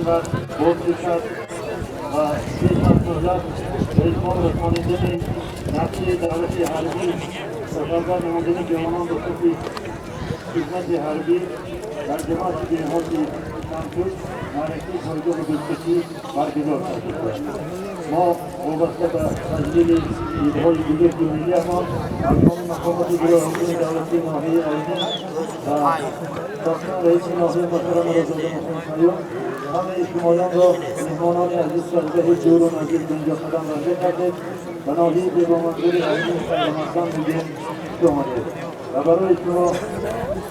کشور باز شد و پیش از مهلت به اتمام رسانیدن نقشه دولت حربی سفربر نمودن جوانان به صف خدمت حربی در جماعت دهات سمسور معرکه پایگاه دوستکی برگزار شد. ما وابسته به تجلیل عیدهای بزرگ ملی‌مان از نام مقامات اجرایی حکومت دولتی ناحیه آیدین و شخصا رئیس ناحیه محترم رضازاده محسن سیاف همه شمایان را مهمانان عزیز سرگاه دور و نزدیک به اینجا قدم رنجه کردید و ناحیه به منظور عزیز خیرمقدم میگیم خوش آمدید و برای شما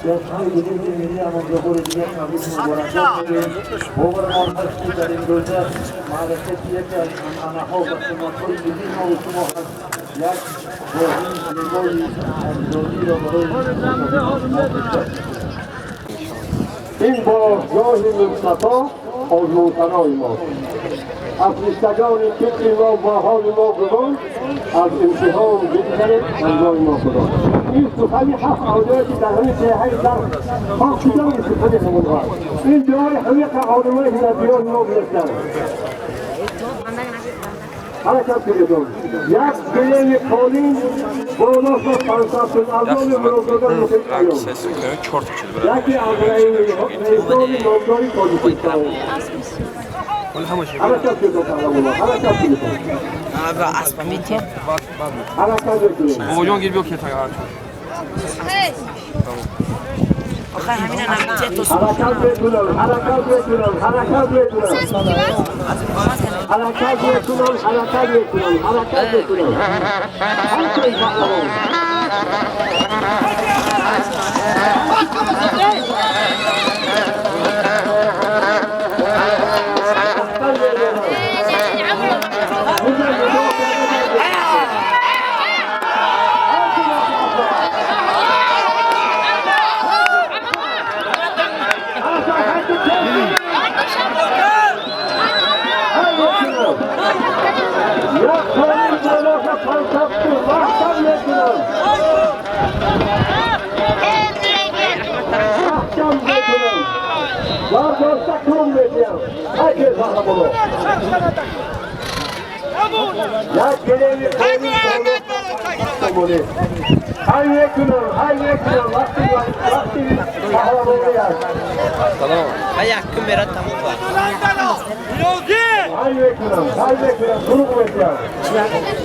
جشن‌های بزرگ ملی امان را بار دیگر تبریک مبارکباد می‌گوییم. باورمان هست که در این روزه معرکه یکی از عنعنه‌ها و سنت‌های ملی ما و شما هست، یک بازی زیبای اجدادی را برای این بارگاه مصطفی آزمون‌ثنای ماست. افریشتگان فکر ما با حال ما گمان از امتحان بگذرد انجای ما خدا. این سخنی هفت آدمی که در همین دهه در خاک کجای سخن همون هست. این دعای همه آدمایی که در دیار ما گذشتند. حرکت کنید. یک گلیم قالین بالا شد 500 از آن مرادزاده محسن سیاف یکی از رئیسان نامداری تاجیکستان. حرکت کنید پهلوانا، حرکت کنید. حرکت کنید. بابا جان گیر بیا که تا آخه همین هم تو حرکت میکنم، حرکت میکنم، حرکت میکنم، حرکت میکنم، حرکت میکنم، حرکت میکنم. حرکت پهلوان.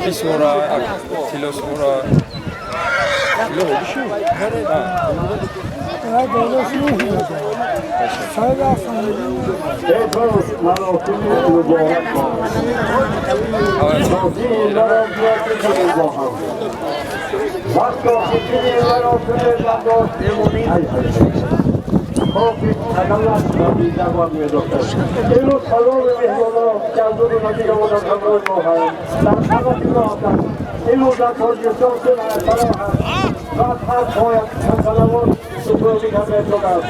Bismillah, tilo sura. Tilo oldu. امروز تمام مهمانان که از دور نزدیک آمدن همراه ما هستند در خدمت ما هستند. امروز در تاجیکستان سه مرحله هست و هر پایت پهلوان سپردی کرده است.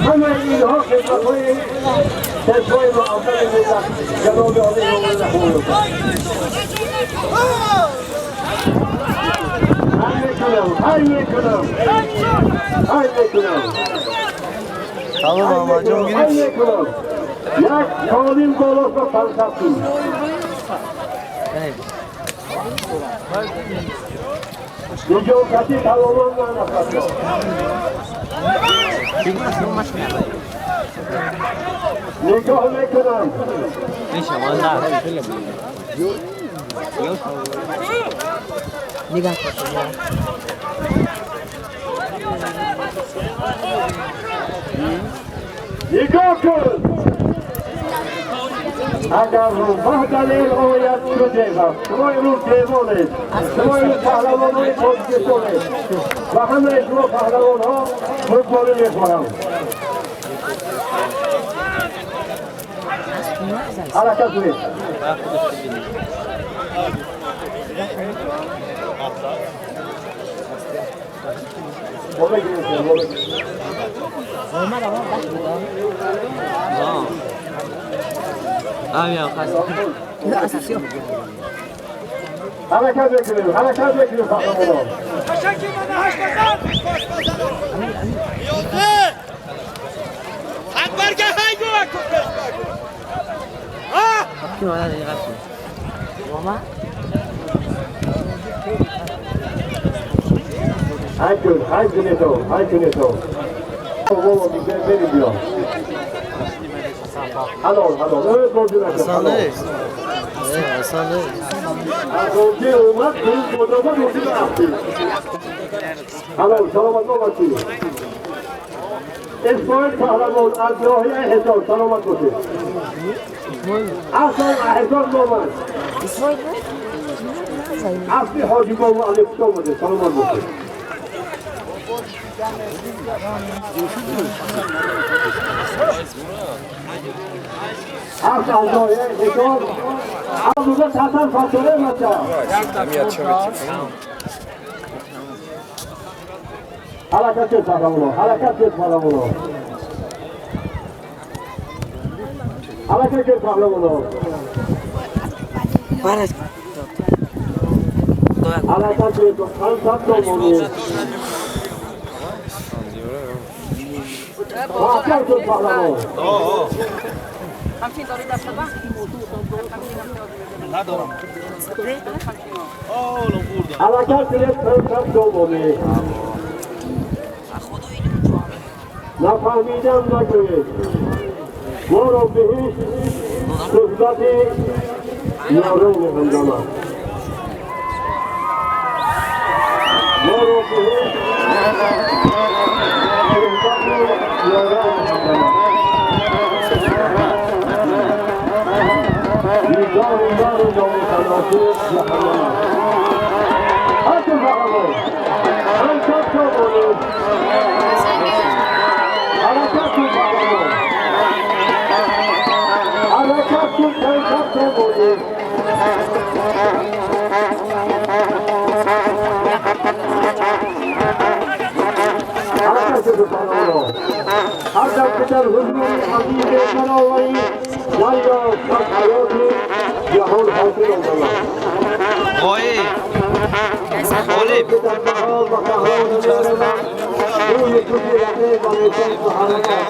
همه اینها خدمت‌های پیشوای معظم ملت جناب عالی امام رحمان هر میکنم، هر میکنم، تمام آقا جان گرفت. یک تعلیم بالاست و فلسفی. نجاکتی تمامان من نفرد. نگاه میکنم. نگاه کنم. نگاه کن. اگر روباه دلیل آید شو دیوم، شما امروز دیوانید، شما امروز پهلوان های تاجیکستانید و همه شما پهلوان ها فوتبال میخورم. حرکت کنید. حرکت بکنیم، حرکت بکنیم پهلوانان. اسماعیل پهلوان از ناحیه حصار سلامت باشه. اصلا حصار با من اصلی حاجی بابا علی خوش آمده سلامت باشه. اصل از ناحیه حصار از روزه حسن فاطمه بچه حرکت کرد پهلوانا، حرکت کرد پهلوانا، حرکت کرد پهلوانا، حرکت کرد 500 تومانی. حرکت کرد پهلوان. حرکت کرد 500 تومانی. نفهمیدم نگویید ما را بهش صحبت یاران همدم است. ما را بهش صحبت یاران همدم است. دیدار یار نامتناسب جهنم است. حتی بقبول همچنان توانید حرکت کن پهلوان، حرکت کن 500 تومانی. حرکت کن پهلوان. هر دم که در حضور عزیز من آوری دریافت از حیات جهان حاصل آمد. که در بهار و قهران می‌روم روی تو گیرنده و می‌شد و حرکت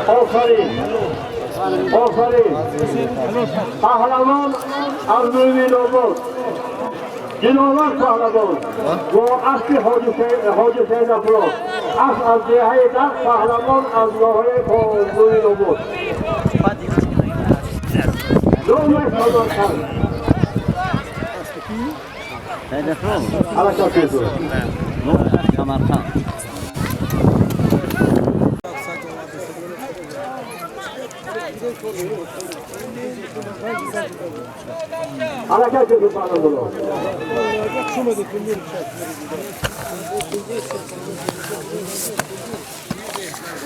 آفرین آفرین. پهلوان از مومن‌آباد جناور پهلوان با اسب حاجی سید افراد اسب از دهه در پهلوان از ناحیه مومن‌آباد. نامش سمرقند. حرکت کرد. سمرقند. حرکت کرد پهلوان.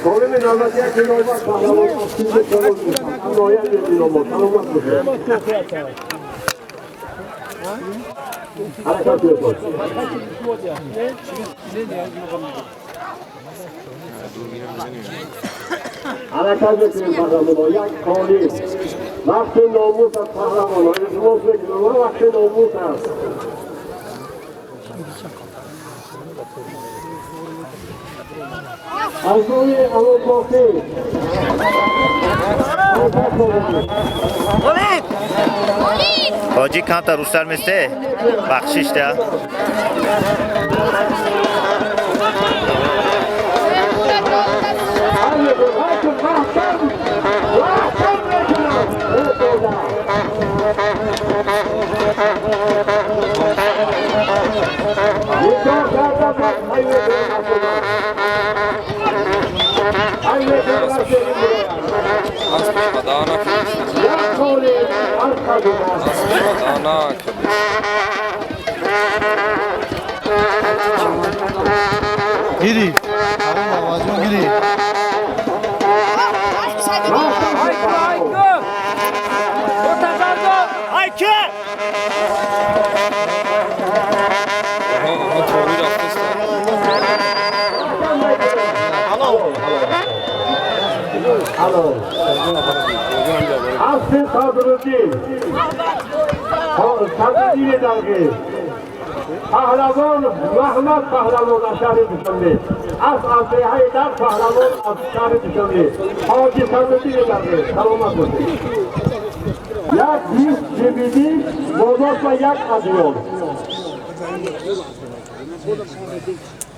قولم نوبتی یک نوبت پهلوان از تیم چالش می‌کنم. ناحیه مومن‌آباد سلامت باشه. حرکت کرد. حرکت بکنیم پهلوانا. یک خالی وقت ناموس است پهلوانا. التماس میکنم وقت ناموس است. از روی امان باقی حاجی کانتا روستر مثل بخشش ده. گیری آقا گیری. Hello. اسب صدرالدین صدرالدین دلقی پهلوان محمد پهلوان از شهر دوشنبه اسب از دهه در پهلوان از شهر دوشنبه حاجی صدرالدین دلقی سلامت باشید. یک 20 جبیدی بازار و یک ادیان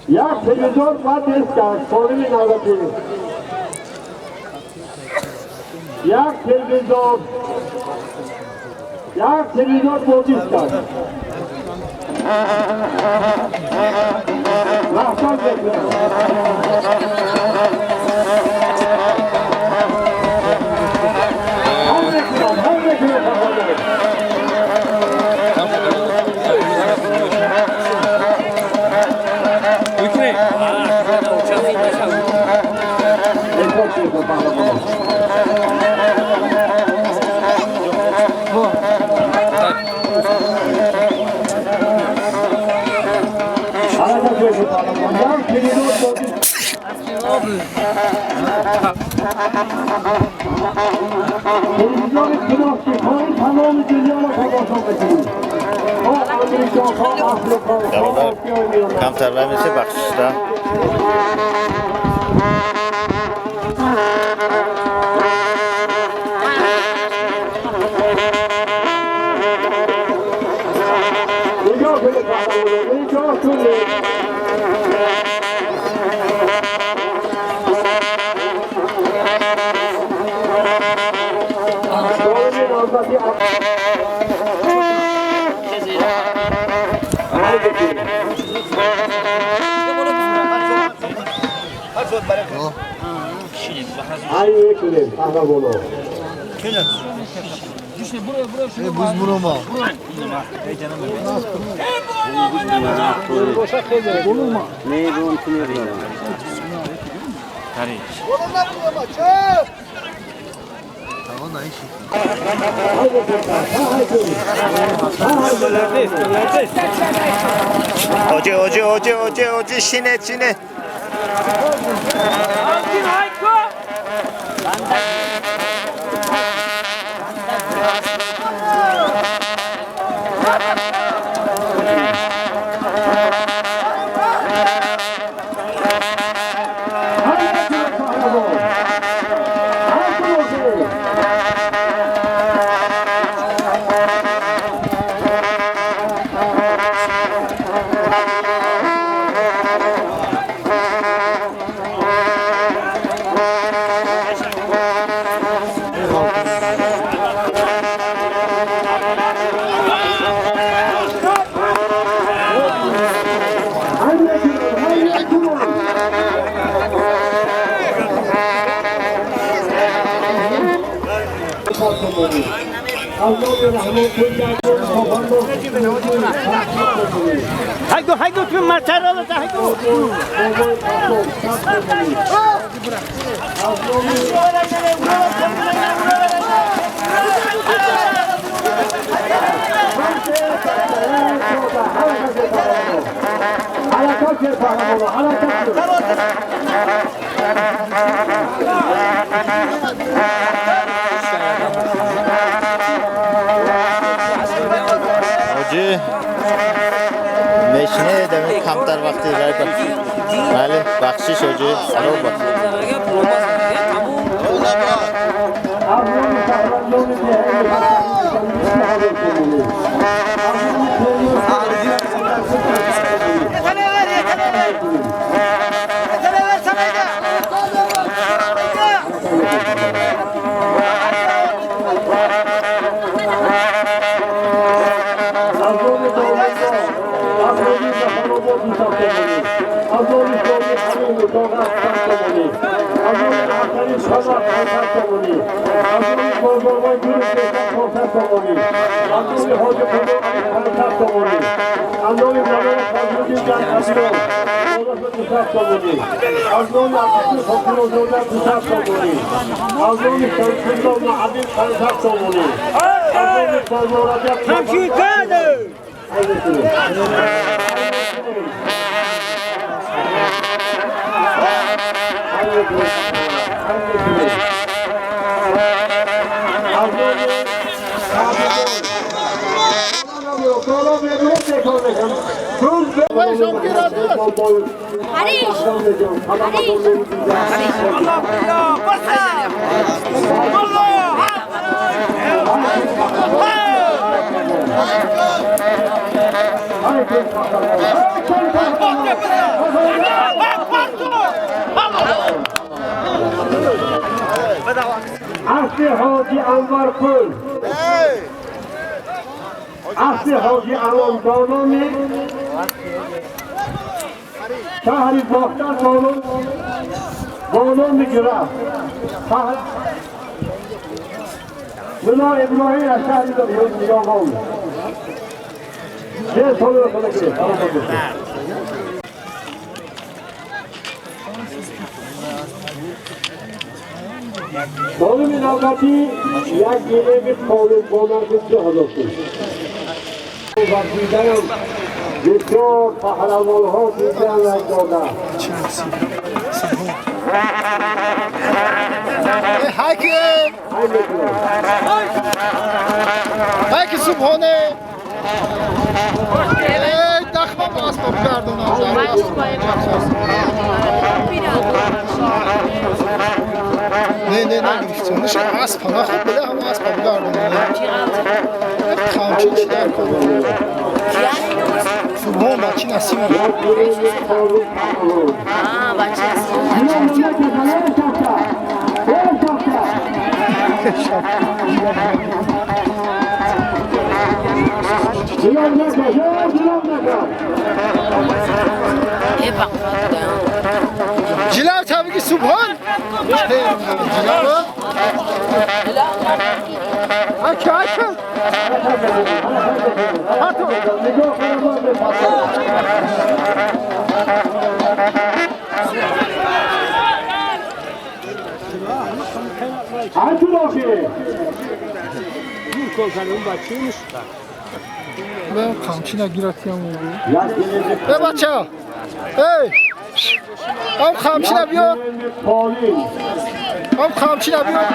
یک تلویزیون و دیسک خانم نوبتی یک تلویزیون با دیسک رفتار بکنم. تلویزیون کلاسیک تمام دنیا را تماشا بکنید. کمتر میشه بخشش ده. اوجی اوجی اوجی اوجی اوجی شینه شینه Haydi haydi tüm maçlar oldu haydi. اوجی میشینه دمی کمتر وقتی رای بله بخشش اوجی سلام بخشش. میبینم بکار میکنم روز اصل حاجی انور پل اصل حاجی انور دانامی شهر باختر بانو میگیرد ملا ابراهیم از شهر نیاوان یه سال رو کنه خانم نوبتی یک گیره قالب با نرخ 2000 تومان و دیدم بسیار پهلوان ها دیدم یک داده حکیم حکیم صبحانه ای دخمه با اسباب گردونم نه نه نه گرفتم نشه اسب ها خب بله هم اسب گردونم خامچین چی در کنم صبحان بچه نسیم بچه نسیم جلال تبگی صبحان جلال اکه اکه من قامچی نگیرتیم ای بچه ای هم قامچی نبیار هم قامچی نبیار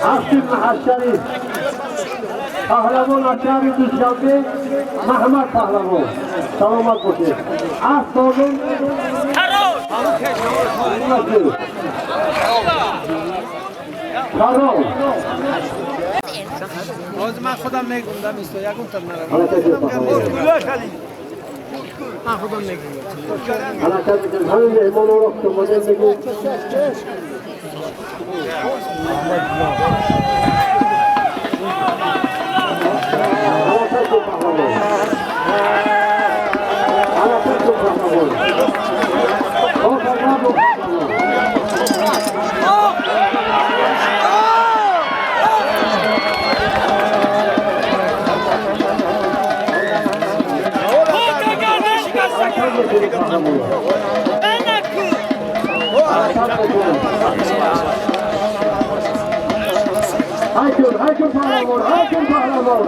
اصل پهلوان از شهر دوشنبه محمد پهلوان سلامت باشید. از سالن خراب من خودم میگم ایستو یکم تا نرم من خودم میگم همین مهمان رو که میگم حاکم پهلوان، حاکم پهلوان.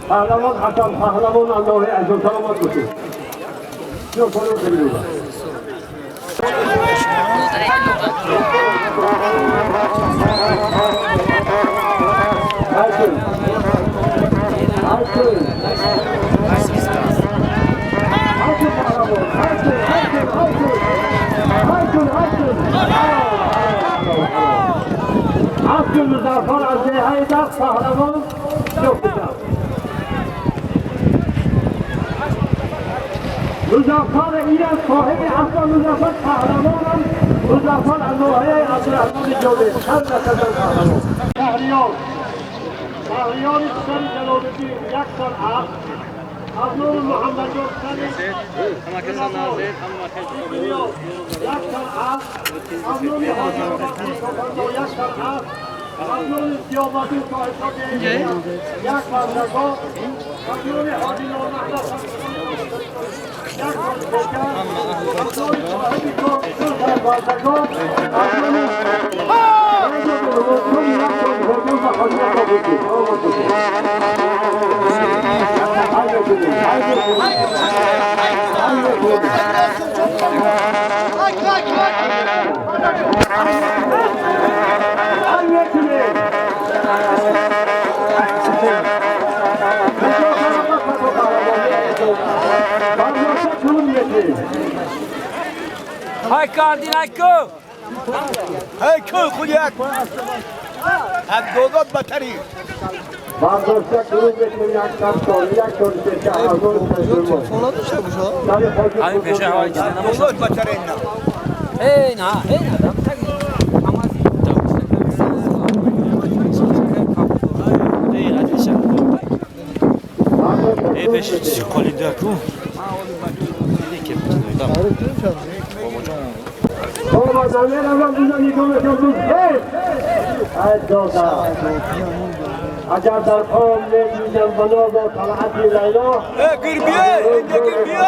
پهلوان حسن پهلوان الله عزیز سلامت باشید. مظفر از دهه دست پهلوان جفتم مظفر ایران صاحب اصلا مظفر پهلوانم مظفر از ناحیه عبدالرحمن جاوید چند نفر پهلوان شهریار شهریار پسر جلال‌الدین یک سال عقد از نور محمد جان یک سال عقد از نور حاجی یک سال عقد از نور زیادی صاحب یک مرتبه از نور حاجی نور یک از نور صاحب Hayko, Hayko, خودیک. از دوزات بتری. همین پیشه های چیزی نباشه. دوزات بتری نه. ای نه، ای نه. ای پیش قالیده کو. بابا زمین هم بزن یکم بزن اگر در قوم نمیدم بنا با طلعت لیلا ای گربیه اینجا گربیه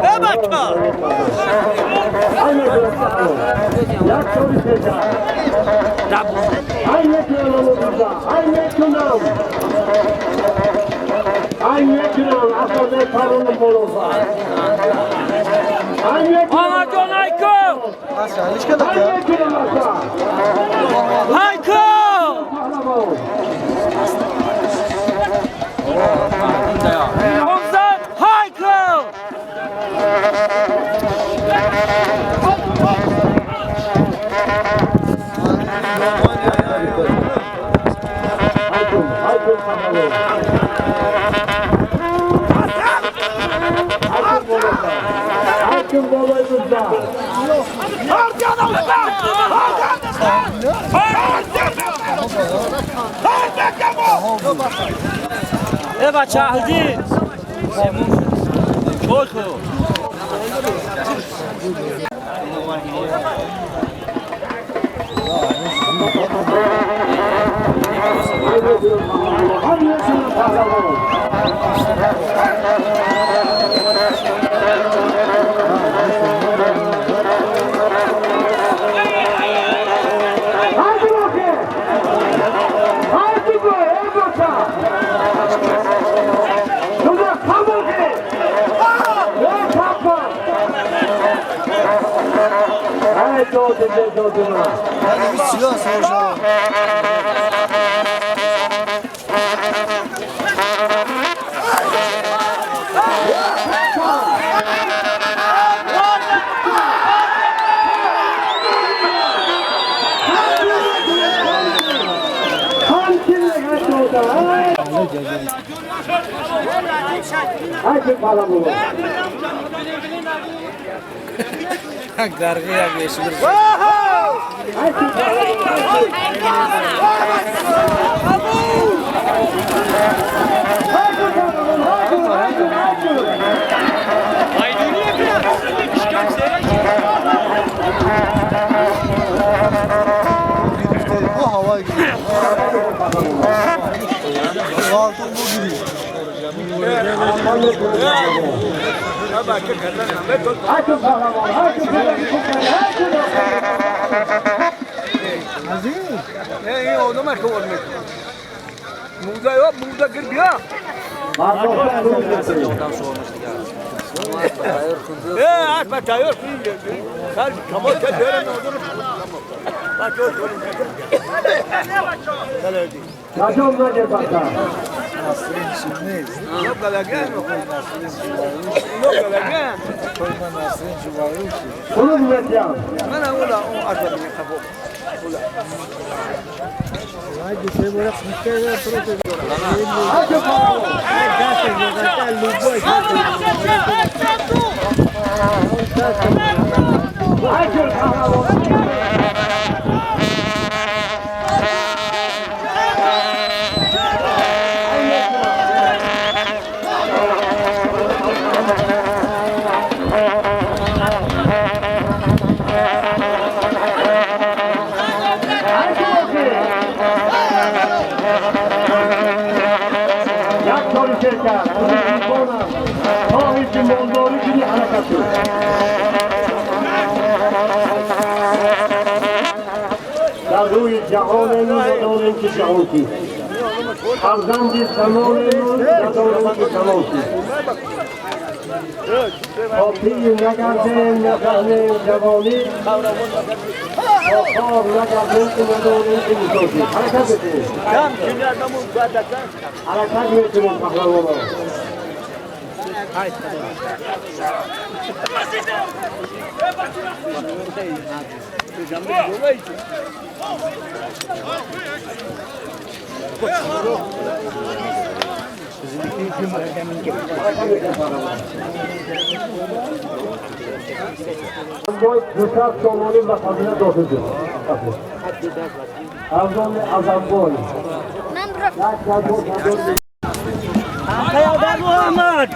ای بچه یک طوری پیشه ای میکنم ای میکنم ای میکنم اصلا میپرونم بلوفر آما جان هایکو هایکو امزد هایکو ای بچه اهدی چوکو در روی جهان نداریم که جهان کیست، فرزند زمان نداریم که زمان کیست. تا پیر نگردیم نفهمیم جوانی، تا کار نگردیم که نداریم که میسازیم. حرکت بکنیم، حرکت میکنیم پهلوانان. باید 200 سامانی و خزینه داخل شد. از آن ازنبای محمد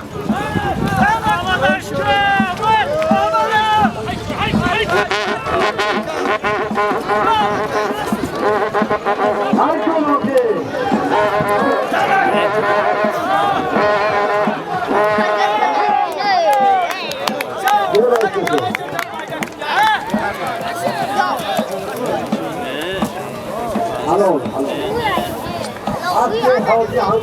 حلال حلال.